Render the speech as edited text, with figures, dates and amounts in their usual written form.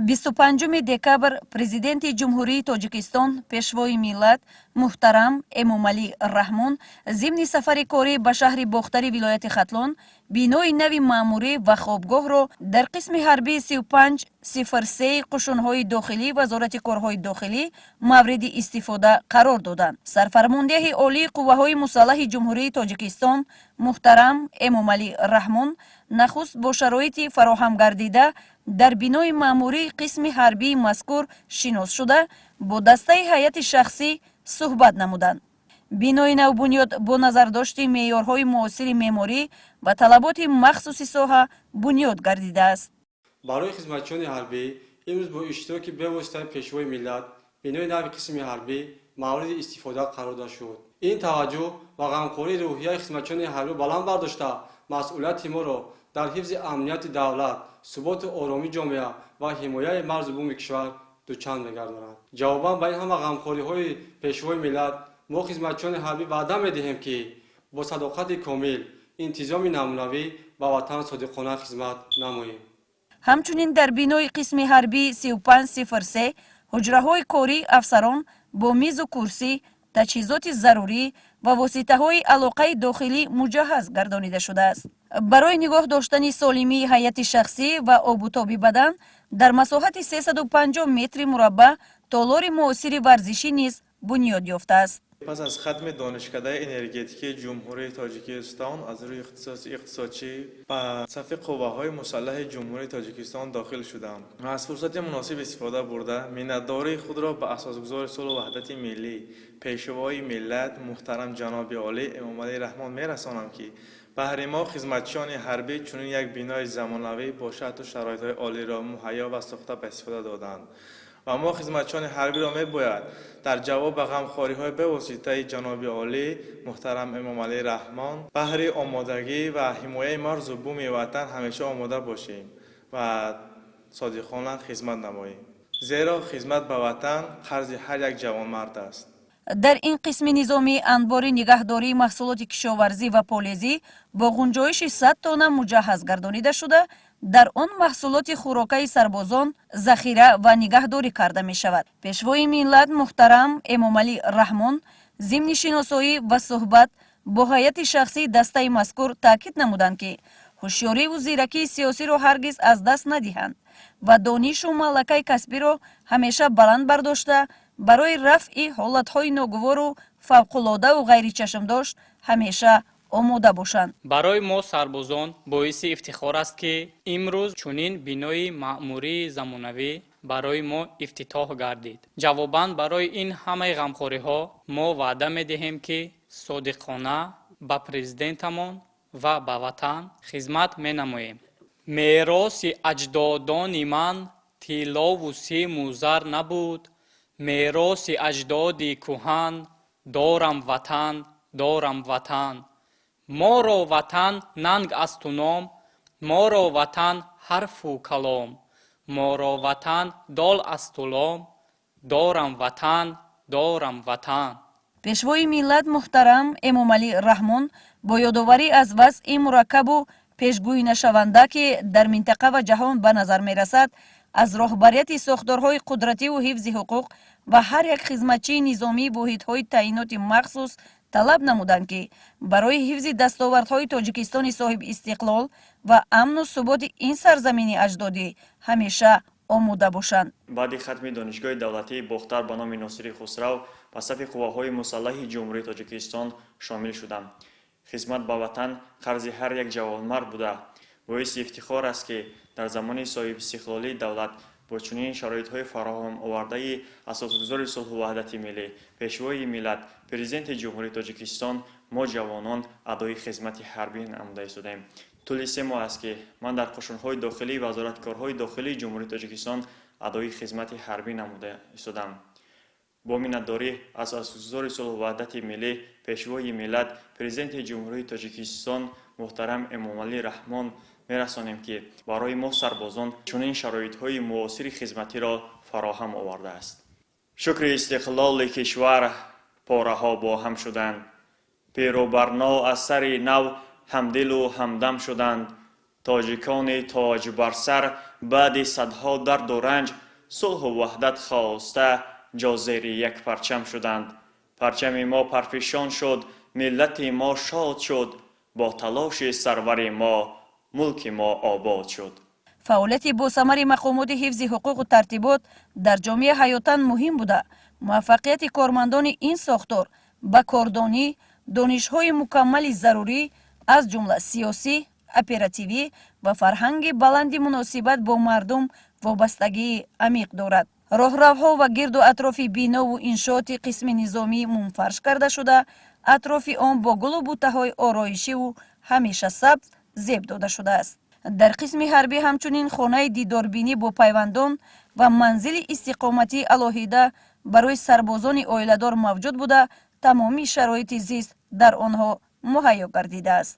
25 декабр Президенти Ҷумҳурии Тоҷикистон, Пешвои миллат муҳтарам Эмомалӣ Раҳмон зимни сафари корӣ ба шаҳри Бохтари вилояти Хатлон бинои нави маъмурӣ ва хобгоҳро дар қисми ҳарбии 3503 қушунҳои дохилӣ Вазорати корҳои дохилӣ мавриди истифода қарор доданд. Сарфармондеҳи Олии Қувваҳои Мусаллаҳи Ҷумҳурии Тоҷикистон муҳтарам Эмомалӣ Раҳмон нахуст бо шароити фароҳамгардида дар бинои маъмурии қисми ҳарбии мазкур шинос шуда, бо дастаи ҳайати шахсӣ суҳбат намуданд. Бинои навбунёд бо назардошти меъёрҳои муосири меъморӣ ва талаботи махсуси соҳа бунёд гардидааст. Барои хизматчиёни ҳарбӣ имрӯз бо иштироки бевоситаи Пешвои миллат бинои нави қисми ҳарбӣ мавриди истифода қарор дода шуд. Ин таваҷҷӯҳ ва ғамхории рӯҳияи хизматчиёни ҳарбӣ баланд бардошта, масъулияти моро дар ҳифзи амнияти давлат, суботу оромии ҷомеа ва ҳимояи марзу буми кишвар дучанд мегардонад. Ҷавобан ба ин ҳама ғамхориҳои Пешвои миллат, мо, хизматчиёни ҳарбӣ, ваъда медиҳем, ки бо садоқати комил, интизоми намунавӣ ба ватан содиқона хизмат намоем. Ҳамчунин дар бинои қисми ҳарбии 3503 ҳуҷраҳои кории афсарон бо мизу курсӣ, таҷҳизоти зарурӣ ва воситаҳои алоқаи дохилӣ муҷаҳҳаз гардонида шудааст. Барои нигоҳ доштани солимии ҳайати шахсӣ ва обутоби бадан дар масоҳати 350 метри мураббаъ толори муосири варзишӣ низ бунёд ёфтааст. Пас аз хатми Донишкадаи энергетикии Ҷумҳурии Тоҷикистон аз рӯи ихтисоси иқтисодчӣ ба сафи Қувваҳои Мусаллаҳи Ҷумҳурии Тоҷикистон дохил шудам ва аз фурсати муносиб истифода бурда, миннатдории худро ба Асосгузори сулҳу ваҳдати миллӣ, Пешвои миллат муҳтарам ҷаноби олӣ Эмомалӣ Раҳмон мерасонам, ки баҳри мо, хизматчиёни ҳарбӣ, чунин як бинои замонавӣ бо шарту шароитҳои олиро муҳайё ва сохта ба истифода доданд. Ва мо, хизматчиёни ҳарбиро, мебояд дар ҷавоб ба ғамхориҳои бевоситаи ҷаноби олӣ муҳтарам Эмомалӣ Раҳмон баҳри омодагӣ ва ҳимояи марзу буми ватан ҳамеша омода бошем ва содиқона хизмат намоем, зеро хизмат ба ватан қарзи ҳар як ҷавонмард аст. Дар ин қисми низомӣ анбори нигаҳдории маҳсулоти кишоварзӣ ва полезӣ бо ғунҷоиши 100 тонна муҷаҳҳаз гардонида шуда, дар он маҳсулоти хӯрокаи сарбозон захира ва нигаҳдорӣ карда мешавад. Пешвои миллат муҳтарам Эмомалӣ Раҳмон зимни шиносоӣ ва суҳбат бо ҳайати шахсии дастаи мазкур таъкид намуданд, ки ҳушёриву зиракии сиёсиро ҳаргиз аз даст надиҳанд ва донишу малакаи касбиро ҳамеша баланд бардошта, барои рафъи ҳолатҳои ногувору фавқулодаву ғайричашмдошт ҳамеша омода бошанд. Барои мо, сарбозон, боиси ифтихор аст, ки имрӯз чунин бинои маъмурии замонавӣ барои мо ифтитоҳ гардид. Ҷавобан барои ин ҳамаи ғамхориҳо мо ваъда медиҳем, ки содиқона ба президентамон ва ба ватан хизмат менамоем. Мероси аҷдодони ман тиллову симу зар набуд, мероси аҷдоди кӯҳан дорам ватан, дорам ватан. Моро ватан нанг асту ном, моро ватан ҳарфу калом, моро ватан дол асту лом, дорам ватан, дорам ватан. Пешвои миллат муҳтарам Эмомалӣ Раҳмон бо ёдоварӣ аз вазъи мураккабу пешгӯйнашаванда, ки дар минтақа ва ҷаҳон ба назар мерасад, аз роҳбарияти сохторҳои қудративу ҳифзи ҳуқуқ ва ҳар як хизматчии низомии воҳидҳои таъиноти махсус талаб намуданд, ки барои ҳифзи дастовардҳои Тоҷикистони соҳибистиқлол ва амну суботи ин сарзамини аҷдодӣ ҳамеша омода бошанд. Баъди хатми Донишгоҳи давлатии Бохтар ба номи Носири Хусрав ба сафи Қувваҳои Мусаллаҳи Ҷумҳурии Тоҷикистон шомил шудам. Хизмат ба ватан қарзи ҳар як ҷавонмард буда, боиси ифтихор аст, ки дар замони соҳибистиқлолии давлат бо чунин шароитҳои фароҳамовардаи Асосгузори сулҳу ваҳдати миллӣ, Пешвои миллат, Президенти Ҷумҳурии Тоҷикистон мо, ҷавонон, адои хизмати ҳарбӣ намуда истодаем. Тӯли 3 моҳ аст, ки ман дар қушунҳои дохилии Вазорати корҳои дохилии Ҷумҳурии Тоҷикистон адои хизмати ҳарбӣ намуда истодам. Бо миннатдорӣ аз Асосгузори сулҳу ваҳдати миллӣ, Пешвои миллат, Президенти Ҷумҳурии Тоҷикистон муҳтарам Эмомалӣ Раҳмон мерасонем, ки барои мо, сарбозон, чунин шароитҳои муосири хизматиро фароҳам овардааст. Шукри истиқлоли кишвар пораҳо бо ҳам шуданд, пиру барно аз сари нав ҳамдилу ҳамдам шуданд. Тоҷикони тоҷ бар сар баъди садҳо дарду ранҷ сулҳу ваҳдат хоста ҷо зери як парчам шуданд. Парчами мо парфишон шуд, миллати мо шод шуд, бо талоши сарвари мо мулки мо обод шуд. Фаъолияти босамари мақомоти ҳифзи ҳуқуқу тартибот дар ҷомеа ҳаётан муҳим буда, муваффақияти кормандони ин сохтор ба кордонӣ, донишҳои мукаммали зарурӣ, аз ҷумла сиёсӣ, оперативӣ ва фарҳанги баланди муносибат бо мардум вобастагии амиқ дорад. Роҳравҳо ва гирду атрофи бинову иншооти қисми низомӣ мумфарш карда шуда, атрофи он бо гулу буттаҳои ороишиву ҳамеша сабз зеб дода шудааст. Дар қисми ҳарбӣ ҳамчунин хонаи дидорбинӣ бо пайвандон ва манзили истиқоматии алоҳида барои сарбозони оиладор мавҷуд буда, тамоми шароити зист дар онҳо муҳайё гардидааст.